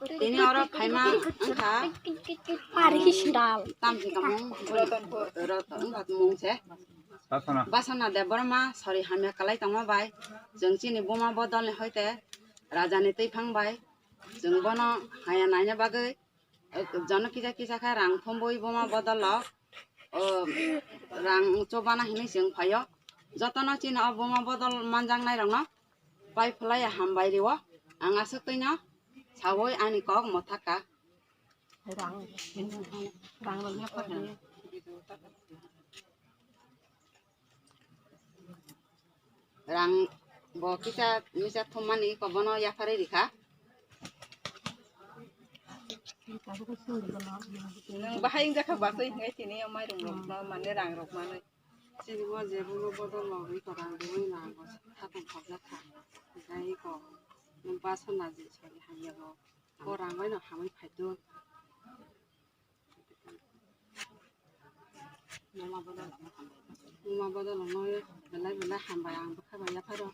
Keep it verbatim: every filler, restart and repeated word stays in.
Tini oro phaima wngkha, Parish dal. Tamni kamung Roton wngkha mung se. Basana. Basana Debbarma sori hamya kalai tongma bai. Chwng chini buma bodolni hoite rajani twiphang bai. Chwng bono haya naina bagwi, eh, jono kisa kisa khe rang thumbui buma bodolo, oh, rang chobana hinwi chwng phaio. Jotono chini o buma bodol manjaknairokno pai phlai hambai rio. Ang aswk twino sawi ani kok mwthaka. Rang, rang rok yaphardi. Rang bo kisa misa thummani kobono yapharwi rikha. Nwng bahai wngjakha basai hinwi tini o mairung rokno mane rang rok manwi. Chini bo je buma bodol logwi ko rang rwui nango, khatong khobjakha. Hinkhe iko nwng basana je sori hamya bo. Bo rang bai no hamwi phaitu. Buma bodol no belai belai hambai ang bwkha bai yapharo.